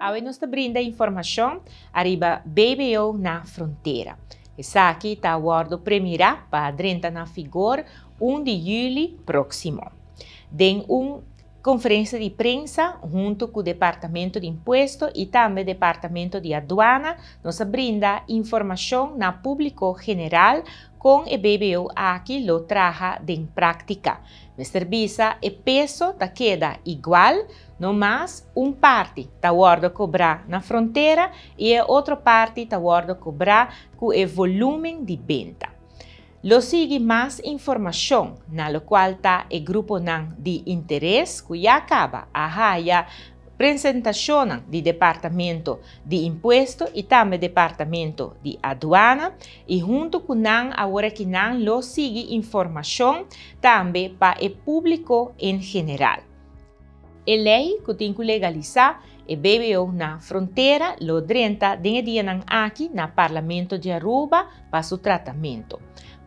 Awe nos ta brinda informacion ariba BBO na frontera. Esaki ta wordo premira pa drenta na vigor 1 di juli proximo. Den un conferencia di prensa hunto cu Departamento di Impuesto y tambe Departamento di Aduana, nos a brinda informacion na publico general con e BBO aki lo traha den practica. Mester bisa, e peso ta keda igual, no mas un parti ta wordo cobra na frontera y e otro parti ta wordo cobra cu e volumen di benta. Lo sigui mas informacion na locual ta e gruponan di interes cu ya caba a haya presentacionnan di Departamento di Impuesto y tambe Departamento di Aduana y hunto cu nan awor aki nan lo sigui informacion tambe pa e publico en general. E ley cu tin cu legalisa e BBO na frontera lo drenta den e dianan aki na Parlamento di Aruba pa su tratamento.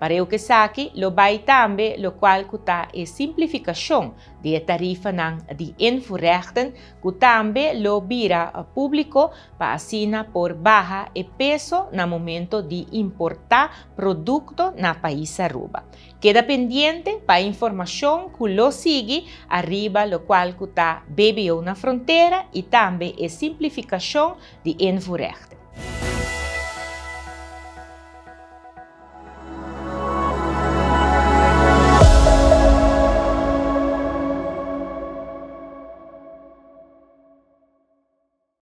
Pareu cu esaki lo bay tambe locual cu ta e simplificacion di e tarifanan di invoerrechten cu tambe lo bira publico pa asina por baha e peso na momento di importa producto na pais Aruba. Keda pendiente pa informacion cu lo sigui ariba locual cu ta BBO na frontera y tambe e simplificacion di invoerrechten.